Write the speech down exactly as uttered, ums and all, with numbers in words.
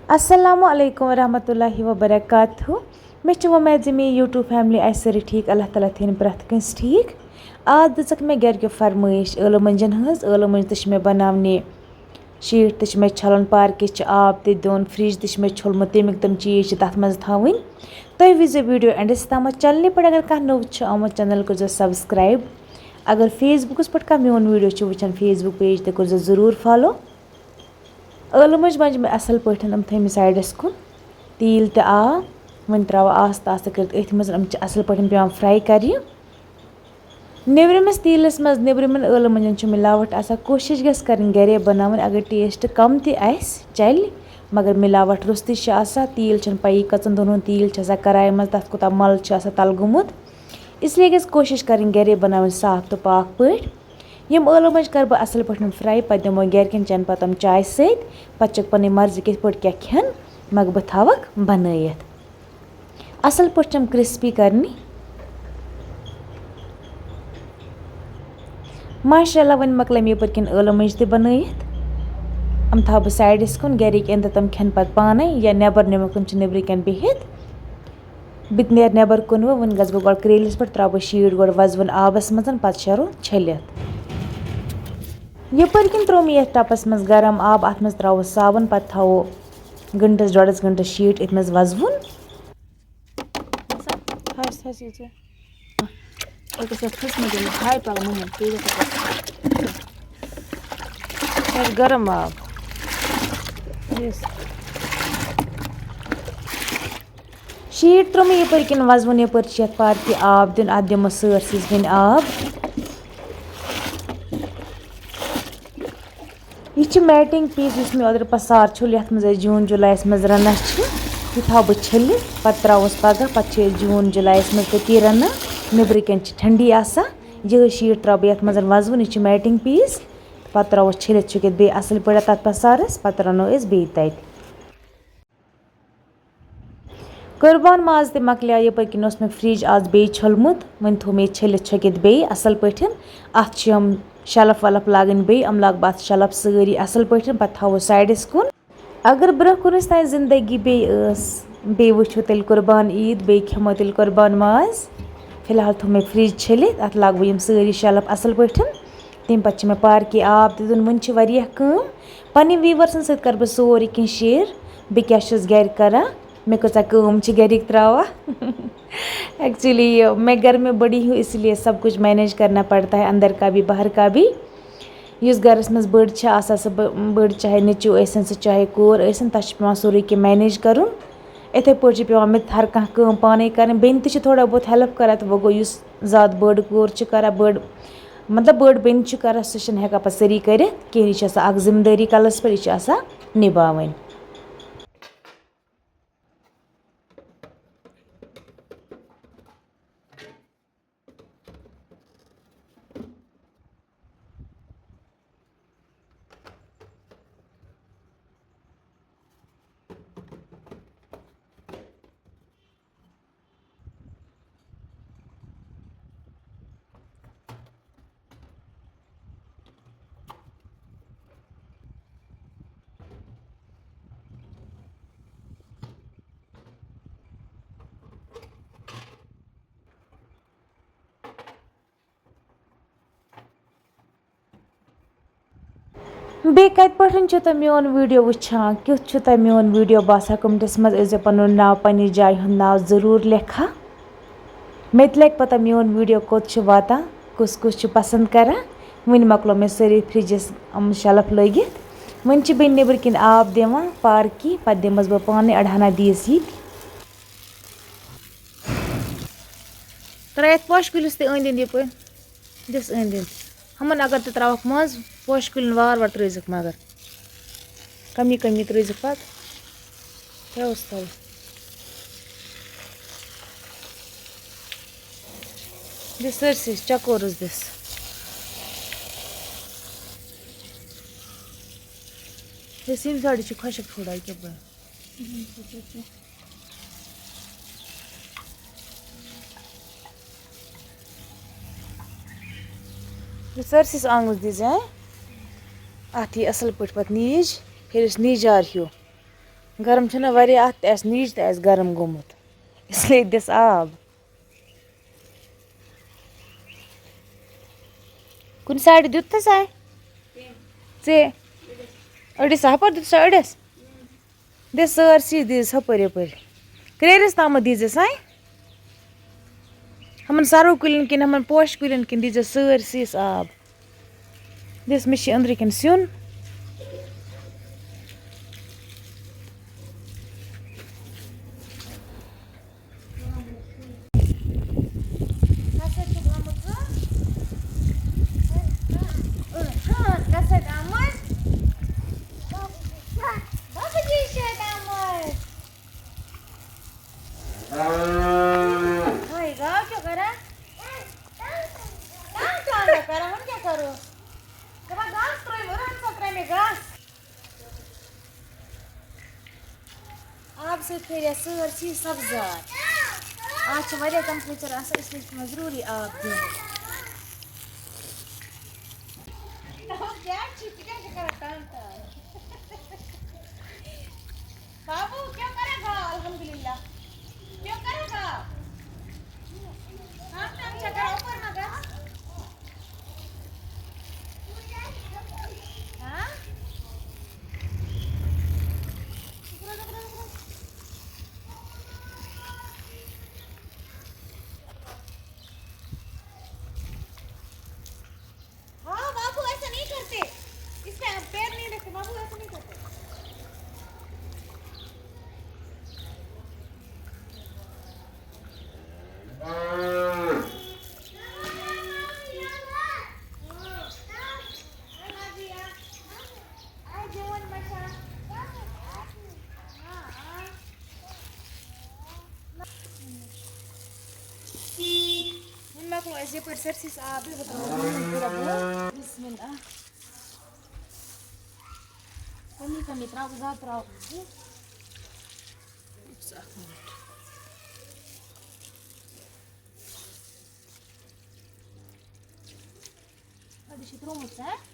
السلام علیکم ورحمۃ اللہ وبرکاتہ۔ مےٚ چھِ وۄمید زِ میٛٲنۍ YouTube family آسہِ سٲرٕے ٹھیٖک، اللہ تعالیٰ تھٲیِن پرٛٮ۪تھ کٲنٛسہِ ٹھیٖک۔ آز دِژٕکھ مےٚ گَرِکیو فرمٲیِش ٲلہٕ مۄنجَن ہٕنٛز، ٲلہٕ مۄنجہِ تہِ چھِ مےٚ بَناونہِ، شیٖٹ تہِ چھِ مےٚ چھَلُن، پارکہِ چھِ آب تہِ دیُن، فرٛج تہِ چھِ مےٚ چھوٚلمُت، تَمِکۍ تِم چیٖز چھِ تَتھ منٛز تھاوٕنۍ۔ تُہۍ وٕچھزیو video endس تامَتھ۔ Channelہِ پٮ۪ٹھ اگر کانٛہہ نوٚو چھُ آمُت، channel کٔرۍزیو subscribe۔ اگر Facebookس پٮ۪ٹھ کانٛہہ میون video چھُ وٕچھان، Facebook page تہِ کٔرۍزیو ضروٗر follow۔ ٲلہٕ مۄنجہِ بَنجہِ مےٚ اَصٕل پٲٹھۍ، یِم تھٲے مےٚ sideس کُن۔ تیٖل تہِ آو، وۄنۍ ترٛاوٕ آستہٕ آستہٕ کٔرِتھ أتھۍ منٛز۔ یِم چھِ اَصٕل پٲٹھۍ پٮ۪وان fry کَرنہِ۔ نیٚبرِمِس تیٖلَس منٛز نیٚبرِمٮ۪ن ٲلہٕ مۄنجَن چھُ مِلاوَٹھ آسان۔ کوٗشِش گژھِ کَرٕنۍ گَرے بَناوٕنۍ، اگر taste کَم تہِ آسہِ، چَلہِ، مگر مِلاوَٹھ روٚستُے چھِ آسان۔ تیٖل چھَنہٕ پَیی کٔژَن دۄہَن ہُنٛد تیٖل چھِ آسان کَرایہِ منٛز، تَتھ کوٗتاہ مَل چھُ آسان تَلہٕ گوٚمُت۔ اس لیے گژھِ کوٗشِش کَرٕنۍ گَرے بَناوٕنۍ صاف تہٕ پاک پٲٹھۍ۔ یِم ٲلوٕ مۄنجہِ کَرٕ بہٕ اَصٕل پٲٹھۍ fry، پَتہٕ دِمو گَرِکٮ۪ن چٮ۪ن پَتہٕ یِم چایہِ سۭتۍ۔ پَتہٕ چھَکھ پَنٕنۍ مرضی کِتھ پٲٹھۍ کیٛاہ کھٮ۪ن، مگر بہٕ تھاوَکھ بَنٲیِتھ۔ اَصٕل پٲٹھۍ چھَم crispy کَرنہِ۔ ماشاء اللہ، وۄنۍ مۄکلٲے مےٚ یَپٲرۍ کِنۍ ٲلوٕ مۄنجہِ تہِ بَنٲیِتھ۔ یِم تھاوٕ بہٕ sideس کُن، گَرِکۍ یِن تہٕ تِم کھٮ۪ن پَتہٕ پانَے، یا نٮ۪بَر نِمَکھ، تِم چھِ نیٚبرٕ کَنۍ بِہِتھ۔ بہٕ تہِ نیرٕ نٮ۪بر کُن وۄنۍ، وۄنۍ گژھٕ بہٕ گۄڈٕ کرٛیٖلِس پٮ۪ٹھ، ترٛاوٕ بہٕ شیٖٹ گۄڈٕ وَزوُن آبَس منٛز، پَتہٕ شیرو چھٔلِتھ۔ یَپٲرۍ کِنۍ ترٛوو مےٚ یَتھ ٹَپَس منٛز گرم آب، اَتھ منٛز ترٛاوو صابَن، پَتہٕ تھاوو گھنٹَس ڈۄڈَس گھنٹَس شیٖٹ أتھۍ منٛز وَزوُن۔ ہَس ہَس یہِ ژٕ۔ أکِس یَتھ پھٕسمٕتۍ یِم ہاے پَلو مُمَن، تُہۍ گژھِو پَتہٕ۔ یہِ چھُ گرم آب۔ یُس شیٖٹ ترٛوو مےٚ یَپٲرۍ کِنۍ وَزوُن، یَپٲرۍ چھِ یَتھ پارکہِ آب دیُن، اَتھ دِمو سٲرسٕے وۄنۍ آب۔ یہِ چھِ matting piece یُس مےٚ اوترٕ پَسار چھوٚل، یَتھ منٛز أسۍ جوٗن جُلایَس منٛز رَنان چھِ۔ یہِ تھاوٕ بہٕ چھٔلِتھ، پَتہٕ ترٛاووس پَگاہ، پَتہٕ چھِ أسۍ جوٗن جُلایَس منٛز تٔتی رَنان۔ نیٚبرٕ کَنۍ چھِ ٹھنڈی آسان۔ یِہوٚے شیٖٹ ترٛاوٕ بہٕ یَتھ منٛز وَزوُن، یہِ چھِ matting piece۔ پَتہٕ ترٛاووس چھٔلِتھ چھُکِتھ بیٚیہِ اَصٕل پٲٹھۍ تَتھ پَسارَس، پَتہٕ رَنو أسۍ بیٚیہِ تَتہِ۔ قۄربان ماز تہِ مۄکلیو، یَپٲرۍ کِنۍ اوس مےٚ فرٛج آز بیٚیہِ چھوٚلمُت، وۄنۍ تھوٚو مےٚ یہِ چھٔلِتھ چھۄکِتھ بیٚیہِ اَصٕل پٲٹھۍ۔ اَتھ چھِ یِم shelf وَلَف لاگٕنۍ بیٚیہِ، یِم لاگہٕ بہٕ اَتھ shelf سٲری اَصٕل پٲٹھۍ، پَتہٕ تھاوو sideس کُن۔ اگر برٛونٛہہ کُنَس تانۍ زِندگی بیٚیہِ ٲس، بیٚیہِ وٕچھو تیٚلہِ قۄربان عیٖد، بیٚیہِ کھٮ۪مو تیٚلہِ قۄربان ماز۔ فی الحال تھوٚو مےٚ فرٛج چھٔلِتھ، اَتھ لاگہٕ بہٕ یِم سٲری shelf اَصٕل پٲٹھۍ۔ تَمہِ پَتہٕ چھِ مےٚ پارکہِ آب تہِ دیُن، وٕنہِ چھِ واریاہ کٲم۔ پنٕنۍ viewersن سۭتۍ کَرٕ بہٕ سورُے کینٛہہ share، بہٕ کیٛاہ چھَس گَرِ کَران، مےٚ کۭژاہ کٲم چھِ گَرِکۍ ترٛاوان۔ Actually، میں گھر میں بڑی ہوں، اس لیے سب کچھ manage کرنا پڑتا ہے، اندر کا بھی، باہر کا بھی۔ یُس گَرَس منٛز بٔڑ چھِ آسان، سۄ بٔ-، بٔڑ چاہے نیٚچوٗ ٲسِن، سُہ چاہے کوٗر ٲسِن، تَس چھِ پٮ۪وان سورُے کینٛہہ manage کَرُن۔ یِتھَے پٲٹھۍ چھِ پٮ۪وان مےٚ تہِ ہر کانٛہہ کٲم پانَے کَرٕنۍ۔ بیٚنہِ تہِ چھِ تھوڑا بہت help کَران، تہٕ وۄنۍ گوٚو یُس زیادٕ بٔڑ کوٗر چھِ کَران، بٔڑ، مطلب، بٔڑ بیٚنہِ چھِ کَران، سۄ چھِنہٕ ہٮ۪کان پَتہٕ سٲری کٔرِتھ کِہیٖنۍ۔ یہِ چھِ آسان اَکھ ذِمہٕ دٲری کَلَس پٮ۪ٹھ، یہِ چھِ آسان نِباوٕنۍ۔ بیٚیہِ کَتہِ پٮ۪ٹھ چھِو تُہۍ میون video وٕچھان؟ کیُتھ چھُ تۄہہِ میون video باسان؟ Commentس منٛز ٲسۍزیو پَنُن ناو، پنٛنہِ جایہِ ہُنٛد ناو ضروٗر لیکھان۔ مےٚ تہِ لَگہِ پَتہ میون video کوٚت چھُ واتان، کُس کُس چھُ پَسنٛد کَران۔ وٕنہِ مۄکلو مےٚ سٲری فرٛجَس یِم shelf لٲگِتھ۔ وٕنہِ چھِ بیٚنہِ نیٚبٕرۍ کِنۍ آب دِوان پارکہِ، پَتہٕ دِمَس بہٕ پانَے اَڑہَنا دیٖس یہِ تہِ۔ ترٛٲیِتھ پوشہِ کُلِس تہِ أنٛدۍ أنٛدۍ یَپٲرۍ۔ دِس أنٛدۍ أنٛدۍ۔ ہُمَن اگر تہِ ترٛاوَکھ منٛز، پوشہِ کُلٮ۪ن وار وار ترٛٲیزٮ۪کھ مگر۔ کمی کمی ترٛٲیزٮ۪کھ پَتہٕ۔ ترٛٲوٕس تَلہٕ۔ دِس سٲرسٕے چکورَس دِس۔ دِس ییٚمہِ side چھِ خۄشک تھوڑا ییٚکیٛاہ بہٕ۔ یہِ سٲرسٕے آنٛگنَس دیٖزِ، ہاں؟ اَتھ یی اَصٕل پٲٹھۍ پَتہٕ نیٖج، پھیرِس نیٖجار ہیوٗ۔ گرم چھُنہ واریاہ، اَتھ تہِ آسہِ نیٖج تہِ آسہِ گرم گوٚمُت، اس لیے دِس آب۔ کُنہِ سایڈٕ دیُت تہٕ سا؟ ژےٚ؟ أڑِس ہَپٲرۍ دیُت سا أڑِس؟ دِ سٲرسٕے، دیٖزٮ۪س ہُپٲرۍ یَپٲرۍ۔ کرٛیرِس تامَتھ دیٖزٮ۪س، ہاے۔ ہُمَن سَروٕ کُلٮ۪ن کِنۍ، ہُمَن پوشہٕ کُلٮ۪ن کِنۍ دیٖزٮ۪س سٲرسٕے آب۔ دِس، مےٚ چھِ أنٛدرٕ کِنۍ سیُن۔ کَسَر چھُ آمُت ژٕ؟ اۭں، اۭں، کَسَر آمُت؟ بابا جی چھِ اَتہِ آمٕتۍ۔ ہاے، گاو کیٛاہ کران؟ کانٛہہ کٲم چھا کران، وۄنۍ کیٛاہ کرو؟ دَپان گاسہٕ ترٛٲیِو، رَن سا ترٛٲے مےٚ گاسہٕ۔ آب سۭتۍ پھیرِ اَسہِ سٲرسٕے سبزار۔ آز چھِ واریاہ temperature آسان، اس لیے چھُ پٮ۪وان ضروٗری آب دیُن۔ بابو، کیوں کرے گا؟ الحمدللہ۔ کیوں کرے گا؟ ہاں، ہم کیا کرا؟ اوپر نہ گا۔ ہاں؟ ہاں، بابو ایسا نہیں کرتے۔ اس پہ آپ پیر نہیں رکھتے، بابو ایسا نہیں کرتے۔ وۄنۍ مۄکلو اَسہِ یَپٲرۍ سٲرسٕے سُہ آب، یہِ وۄنۍ ترٛاوو وۄنۍ یِمَن پوٗرٕ بۄن۔ بسم اللہ۔ کمی کمی ترٛاوو، زیادٕ ترٛاوو نہٕ۔ بس اَکھ مِنَٹ۔ اَدٕ یہِ چھُ ترٛوومُت ژےٚ۔